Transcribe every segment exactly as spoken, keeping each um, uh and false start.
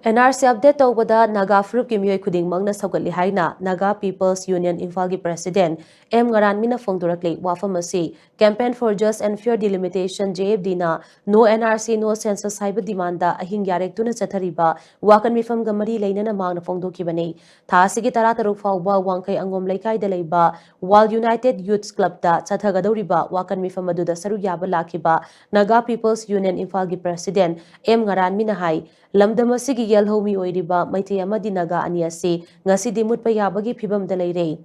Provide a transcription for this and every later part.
And R C update ꯇꯧꯕꯗ ꯅꯥꯒꯥ ꯐꯨꯔꯨꯞꯀꯤ ꯃꯤꯑꯣꯏ ꯈꯨꯗꯤꯡꯃꯛꯅ ꯁꯧꯒꯠꯂꯤ ꯍꯥꯏꯅ ꯅꯥꯒꯥ ꯄꯤꯄꯜꯁ ꯌꯨꯅꯤꯌꯟ ꯏꯝꯐꯥꯜꯒꯤ ꯄ꯭ꯔꯁꯤꯗꯦꯟꯠ ꯑꯦꯝ ꯉꯔꯥꯟꯃꯤꯅ ꯐꯣꯡꯗꯣꯔꯛꯂꯤ꯫ ꯋꯥꯐꯝ ꯑꯁꯤ Campaign for Just and Fair Delimitation, J F D ꯅ No N R C, No Census ꯍꯥꯏꯕ ꯗꯤꯃꯥꯟꯗ ꯑꯍꯤꯡ ꯌꯥꯔꯦꯛꯇꯨꯅ ꯆꯠꯊꯔꯤꯕ ꯋꯥꯀꯠ ꯃꯤꯐꯝꯒ ꯃꯔꯤ ꯂꯩꯅꯅ ꯃꯍꯥꯛꯅ ꯐꯣꯡꯗꯣꯛꯈꯤꯕꯅꯤ꯫ ꯊꯥ ꯑꯁꯤꯒꯤ ꯇꯔꯥꯇꯔꯨꯛ ꯐꯥꯎꯕ ꯋꯥꯡꯈꯩ ꯑꯉꯣꯝ ꯂꯩꯀꯥꯏꯗ ꯂꯩꯕ World United Youth Clubꯇ ꯆꯠꯊꯒꯗꯧꯔꯤꯕ ꯋꯥꯀꯠ ꯃꯤꯐꯝ ꯑꯗꯨꯗ ꯁꯔꯨꯛ ꯌꯥꯕ ꯂꯥꯛꯈꯤꯕ ꯅꯥꯒꯥ ꯄꯤꯄꯜꯁ ꯌꯨꯅꯤꯌꯟ ꯏꯝꯐꯥꯜꯒꯤ ꯄ꯭ꯔꯁꯤꯗꯦꯟꯠ ꯑꯦꯝ ꯉꯔꯥꯟꯃꯤꯅ ꯍꯥꯏ, ꯂꯝꯗꯝ ꯑꯁꯤꯒꯤ ꯌꯦꯜꯍꯧꯃꯤ ꯑꯣꯏꯔꯤꯕ ꯃꯩꯇꯩ ꯑꯃꯗꯤ ꯅꯥꯒꯥ ꯑꯅꯤ ꯑꯁꯤ ꯉꯁꯤꯗꯤ ꯃꯨꯠꯄ ꯌꯥꯕꯒꯤ ꯐꯤꯕꯝꯗ ꯂꯩꯔꯦ꯫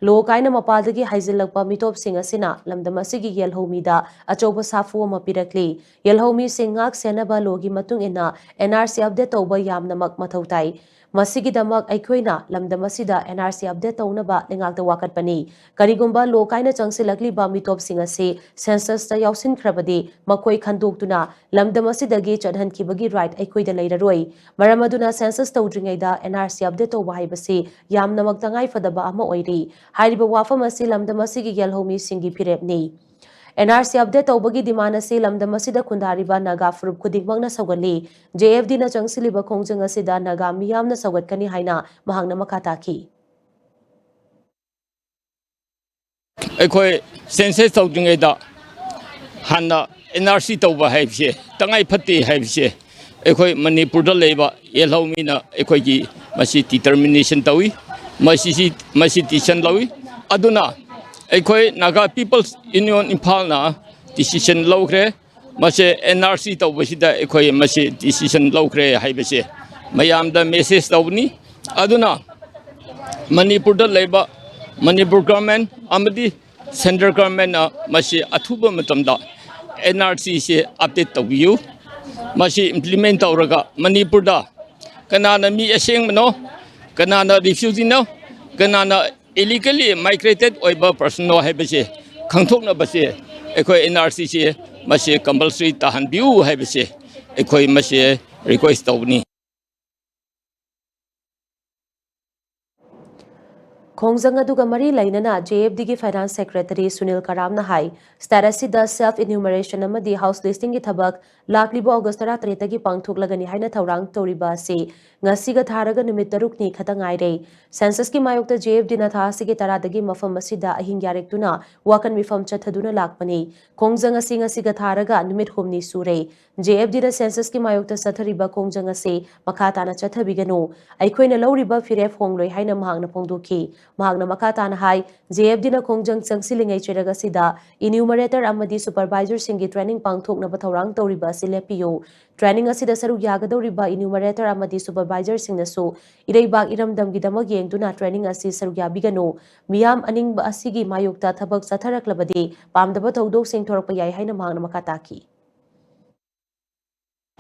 ꯂꯣ ꯀꯥꯏꯅ ꯃꯄꯥꯜꯗꯒꯤ ꯍꯥꯏꯖꯤꯜꯂꯛꯄ ꯃꯤꯇꯣꯞꯁꯤꯡ ꯑꯁꯤꯅ ꯂꯝꯗꯝ ꯑꯁꯤꯒꯤ ꯌꯦꯜꯍꯧꯃꯤꯗ ꯑꯆꯧꯕ ꯁꯥꯐꯨ ꯑꯃ ꯄꯤꯔꯛꯂꯤ꯫ ꯌꯦꯜꯍꯧꯃꯤꯁꯤꯡ ꯉꯥꯛ ꯁꯦꯟꯅꯕ ꯂꯣꯒꯤ ꯃꯇꯨꯡ ꯏꯟꯅ N R C ꯑꯞꯗꯦꯠ ꯇꯧꯕ ꯌꯥꯝꯅꯃꯛ ꯃꯊꯧ ꯇꯥꯏ꯫ ꯃꯁꯤꯒꯤꯗꯃꯛ ꯑꯩꯈꯣꯏꯅ ꯂꯝꯗꯝ ꯑꯁꯤꯗ N R C ꯑꯞꯗꯦꯠ ꯇꯧꯅꯕ ꯂꯩꯉꯥꯛꯇ ꯋꯥꯀꯠꯄꯅꯤ꯫ ꯀꯔꯤꯒꯨꯝꯕ ꯂꯣ ꯀꯥꯏꯅ ꯆꯪꯁꯤꯜꯂꯛꯂꯤꯕ ꯃꯤꯇꯣꯞꯁꯤꯡ ꯑꯁꯤ ꯁꯦꯟꯁꯁꯇ ꯌꯥꯎꯁꯤꯟꯈ꯭ꯔꯕꯗꯤ ꯃꯈꯣꯏ ꯈꯟꯗꯣꯛꯇꯨꯅ ꯂꯝꯗꯝ ꯑꯁꯤꯗꯒꯤ ꯆꯠꯍꯟꯈꯤꯕꯒꯤ ꯔꯥꯏꯠ ꯑꯩꯈꯣꯏꯗ ꯂꯩꯔꯔꯣꯏ꯫ ꯃꯔꯝ ꯑꯗꯨꯅ ꯁꯦꯟꯁꯁ ꯇꯧꯗ꯭ꯔꯤꯉꯩꯗ N R C ꯑꯞꯗꯦꯠ ꯇꯧꯕ ꯍꯥꯏꯕꯁꯤ ꯌꯥꯝꯅꯃꯛ ꯇꯉꯥꯏꯐꯗꯕ ꯑꯃ ꯑꯣꯏꯔꯤ꯫ ꯍꯥꯏꯔꯤꯕ ꯋꯥꯐꯝ ꯑꯁꯤ ꯂꯝꯗꯝ ꯑꯁꯤꯒꯤ ꯌꯦꯜꯍꯧꯃꯤꯁꯤꯡꯒꯤ ꯐꯤꯔꯦꯞꯅꯤ꯫ N R C ꯑꯞꯗꯦꯠ ꯇꯧꯕꯒꯤ ꯗꯤꯃꯥꯟ ꯑꯁꯤ ꯂꯝꯗꯝ ꯑꯁꯤꯗ ꯈꯨꯟꯗꯥꯔꯤꯕ ꯅꯥꯒꯥ ꯐꯨꯔꯨꯞ ꯈꯨꯗꯤꯡꯃꯛꯅ ꯁꯧꯒꯠꯂꯤ꯫ J F Dꯅ ꯆꯪꯁꯤꯜꯂꯤꯕ ꯈꯣꯡꯖꯪ ꯑꯁꯤꯗ ꯅꯥꯒꯥ ꯃꯤꯌꯥꯝꯅ ꯁꯧꯒꯠꯀꯅꯤ ꯍꯥꯏꯅ ꯃꯍꯥꯛꯅ ꯃꯈꯥ ꯇꯥꯈꯤ꯫ ꯑꯩꯈꯣꯏ ꯁꯦꯟꯁꯁ ꯇꯧꯗ꯭ꯔꯤꯉꯩꯗ ꯍꯥꯟꯅ N R C ꯇꯧꯕ ꯍꯥꯏꯕꯁꯦ ꯇꯉꯥꯏ ꯐꯠꯇꯦ ꯍꯥꯏꯕꯁꯦ ꯑꯩꯈꯣꯏ ꯃꯅꯤꯄꯨꯔꯗ ꯂꯩꯕ ꯌꯦꯜꯍꯧꯃꯤꯅ ꯑꯩꯈꯣꯏꯒꯤ ꯃꯁꯤ determination ꯇꯧꯏ, ꯃꯁꯤꯁꯤ, ꯃꯁꯤ decision ꯂꯧꯏ꯫ ꯑꯗꯨꯅ ꯑꯩꯈꯣꯏ Naga People's Union ꯏꯝꯐꯥꯜꯅ decision ꯂꯧꯈ꯭ꯔꯦ꯫ ꯃꯁꯦ N R C ꯇꯧꯕꯁꯤꯗ ꯑꯩꯈꯣꯏ ꯃꯁꯤ decision ꯂꯧꯈ꯭ꯔꯦ ꯍꯥꯏꯕꯁꯦ ꯃꯌꯥꯝꯗ message ꯇꯧꯕꯅꯤ꯫ ꯑꯗꯨꯅ ꯃꯅꯤꯄꯨꯔꯗ ꯂꯩꯕ ꯃꯅꯤꯄꯨꯔ government ꯑꯃꯗꯤ central governmentꯅ ꯃꯁꯤ ꯑꯊꯨꯕ ꯃꯇꯝꯗ N R Cꯁꯦ update ꯇꯧꯕꯤꯌꯨ꯫ ꯃꯁꯤ implement ꯇꯧꯔꯒ ꯃꯅꯤꯄꯨꯔꯗ ꯀꯅꯥꯅ ꯃꯤ ꯑꯁꯦꯡꯕꯅꯣ, ꯀꯅꯥꯅ refugeeꯅꯣ, ꯀꯅꯥꯅ illegally migrated ꯑꯣꯏꯕ personꯅꯣ ꯍꯥꯏꯕꯁꯦ ꯈꯪꯊꯣꯛꯅꯕꯁꯦ ꯑꯩꯈꯣꯏ N R Cꯁꯦ ꯃꯁꯤ compulsory ꯇꯥꯍꯟꯕꯤꯌꯨ ꯍꯥꯏꯕꯁꯦ ꯑꯩꯈꯣꯏ ꯃꯁꯤ request ꯇꯧꯕꯅꯤ꯫ ꯈꯣꯡꯖꯪ ꯑꯗꯨꯒ ꯃꯔꯤ ꯂꯩꯅꯅ J F Dꯒꯤ Finance Secretary Sunil ꯀꯔꯥꯝꯅ ꯍꯥꯏ, state ꯑꯁꯤꯗ self enumeration ꯑꯃꯗꯤ house listingꯒꯤ ꯊꯕꯛ ꯂꯥꯛꯂꯤꯕ August ꯇꯔꯥꯇꯔꯦꯠꯇꯒꯤ ꯄꯥꯡꯊꯣꯛꯂꯒꯅꯤ ꯍꯥꯏꯅ ꯊꯧꯔꯥꯡ ꯇꯧꯔꯤꯕ ꯑꯁꯤ ꯉꯁꯤꯒ ꯊꯥꯔꯒ ꯅꯨꯃꯤꯠ ꯇꯔꯨꯛꯅꯤ ꯈꯛꯇ ꯉꯥꯏꯔꯦ꯫ Censusꯀꯤ ꯃꯥꯌꯣꯛꯇ J F Dꯅ ꯊꯥ ꯑꯁꯤꯒꯤ ꯇꯔꯥꯗꯒꯤ ꯃꯐꯝ ꯑꯁꯤꯗ ꯑꯍꯤꯡ ꯌꯥꯔꯦꯛꯇꯨꯅ ꯋꯥꯀꯟ ꯃꯤꯐꯝ ꯆꯠꯊꯗꯨꯅ ꯂꯥꯛꯄꯅꯤ꯫ ꯈꯣꯡꯖꯪ ꯑꯁꯤ ꯉꯁꯤꯒ ꯊꯥꯔꯒ ꯅꯨꯃꯤꯠ ꯍꯨꯝꯅꯤ ꯁꯨꯔꯦ꯫ J F Dꯅ Censusꯀꯤ ꯃꯥꯌꯣꯛꯇ ꯆꯠꯊꯔꯤꯕ ꯈꯣꯡꯖꯪ ꯑꯁꯤ ꯃꯈꯥ ꯇꯥꯅ ꯆꯠꯊꯕꯤꯒꯅꯨ꯫ ꯑꯩꯈꯣꯏꯅ ꯂꯧꯔꯤꯕ ꯐꯤꯔꯦꯞ ꯍꯣꯡꯂꯣꯏ ꯍꯥꯏꯅ ꯃꯍꯥꯛꯅ ꯐꯣꯡꯗꯣꯛꯈꯤ꯫ ꯃꯍꯥꯛꯅ ꯃꯈꯥ ꯇꯥꯅ ꯍꯥꯏ, J F Dꯅ ꯈꯣꯡꯖꯪ ꯆꯪꯁꯤꯜꯂꯤꯉꯩ ꯆꯩꯔꯛ ꯑꯁꯤꯗ enumerator ꯑꯃꯗꯤ supervisorꯁꯤꯡꯒꯤ training ꯄꯥꯡꯊꯣꯛꯅꯕ ꯊꯧꯔꯥꯡ ꯇꯧꯔꯤꯕ ꯑꯁꯤ ꯂꯦꯞꯄꯤꯌꯨ꯫ Training ꯑꯁꯤꯗ ꯁꯔꯨꯛ ꯌꯥꯒꯗꯧꯔꯤꯕ enumerator ꯑꯃꯗꯤ supervisorꯁꯤꯡꯅꯁꯨ ꯏꯔꯩꯕꯥꯛ ꯏꯔꯝꯗꯝꯒꯤꯗꯃꯛ ꯌꯦꯡꯗꯨꯅ training ꯑꯁꯤ ꯁꯔꯨꯛ ꯌꯥꯕꯤꯒꯅꯨ꯫ ꯃꯤꯌꯥꯝ ꯑꯅꯤꯡꯕ ꯑꯁꯤꯒꯤ ꯃꯥꯌꯣꯛꯇ ꯊꯕꯛ ꯆꯠꯊꯔꯛꯂꯕꯗꯤ ꯄꯥꯝꯗꯕ ꯊꯧꯗꯣꯛꯁꯤꯡ ꯊꯣꯔꯛꯄ ꯌꯥꯏ ꯍꯥꯏꯅ ꯃꯍꯥꯛꯅ ꯃꯈꯥ ꯇꯥꯈꯤ꯫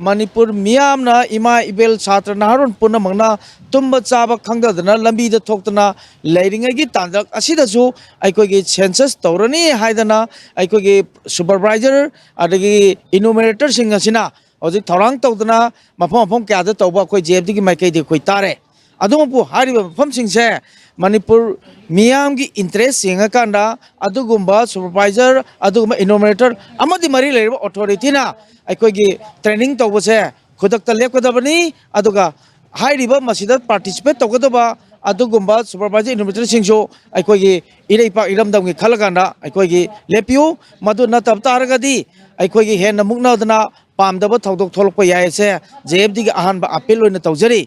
ꯃꯅꯤꯄꯨꯔ ꯃꯤꯌꯥꯝꯅ, ꯏꯃꯥ ꯏꯕꯦꯜ, ꯁꯥꯇ꯭ꯔ ꯅꯍꯥꯔꯣꯜ ꯄꯨꯝꯅꯃꯛꯅ ꯇꯨꯝꯕ ꯆꯥꯕ ꯈꯪꯗꯗꯅ ꯂꯝꯕꯤꯗ ꯊꯣꯛꯇꯅ ꯂꯩꯔꯤꯉꯩꯒꯤ ꯇꯥꯟꯖ ꯑꯁꯤꯗꯁꯨ ꯑꯩꯈꯣꯏꯒꯤ census ꯇꯧꯔꯅꯤ ꯍꯥꯏꯗꯅ ꯑꯩꯈꯣꯏꯒꯤ supervisor ꯑꯗꯒꯤ enumeratorꯁꯤꯡ ꯑꯁꯤꯅ ꯍꯧꯖꯤꯛ ꯊꯧꯔꯥꯡ ꯇꯧꯗꯅ ꯃꯐꯝ ꯃꯐꯝ ꯀꯌꯥꯗ ꯇꯧꯕ ꯑꯩꯈꯣꯏ J F Dꯒꯤ ꯃꯥꯏꯀꯩꯗꯒꯤ ꯑꯩꯈꯣꯏ ꯇꯥꯔꯦ꯫ ꯑꯗꯨꯃꯛꯄꯨ ꯍꯥꯏꯔꯤꯕ ꯃꯐꯝꯁꯤꯡꯁꯦ ꯃꯅꯤꯄꯨꯔ ꯃꯤꯌꯥꯝꯒꯤ interest ꯌꯦꯡꯉꯀꯥꯟꯗ ꯑꯗꯨꯒꯨꯝꯕ supervisor, ꯑꯗꯨꯒꯨꯝꯕ enumerator ꯑꯃꯗꯤ ꯃꯔꯤ ꯂꯩꯔꯤꯕ authorityꯅ ꯑꯩꯈꯣꯏꯒꯤ training ꯇꯧꯕꯁꯦ ꯈꯨꯗꯛꯇ ꯂꯦꯞꯀꯗꯕꯅꯤ꯫ ꯑꯗꯨꯒ ꯍꯥꯏꯔꯤꯕ ꯃꯁꯤꯗ participate ꯇꯧꯒꯗꯕ ꯑꯗꯨꯒꯨꯝꯕ supervisor, enumeratorꯁꯤꯡꯁꯨ ꯑꯩꯈꯣꯏꯒꯤ ꯏꯔꯩꯄꯥꯛ ꯏꯔꯝꯗꯝꯒꯤ ꯈꯜꯂꯀꯥꯟꯗ ꯑꯩꯈꯣꯏꯒꯤ ꯂꯦꯞꯄꯤꯌꯨ꯫ ꯃꯗꯨ ꯅꯠꯇꯕ ꯇꯥꯔꯒꯗꯤ ꯑꯩꯈꯣꯏꯒꯤ ꯍꯦꯟꯅ ꯃꯨꯛꯅꯗꯅ ꯄꯥꯝꯗꯕ ꯊꯧꯗꯣꯛ ꯊꯣꯛꯂꯛꯄ ꯌꯥꯏ꯫ ꯑꯁꯦ J F Dꯒꯤ ꯑꯍꯥꯟꯕ appeal ꯑꯣꯏꯅ ꯇꯧꯖꯔꯤ꯫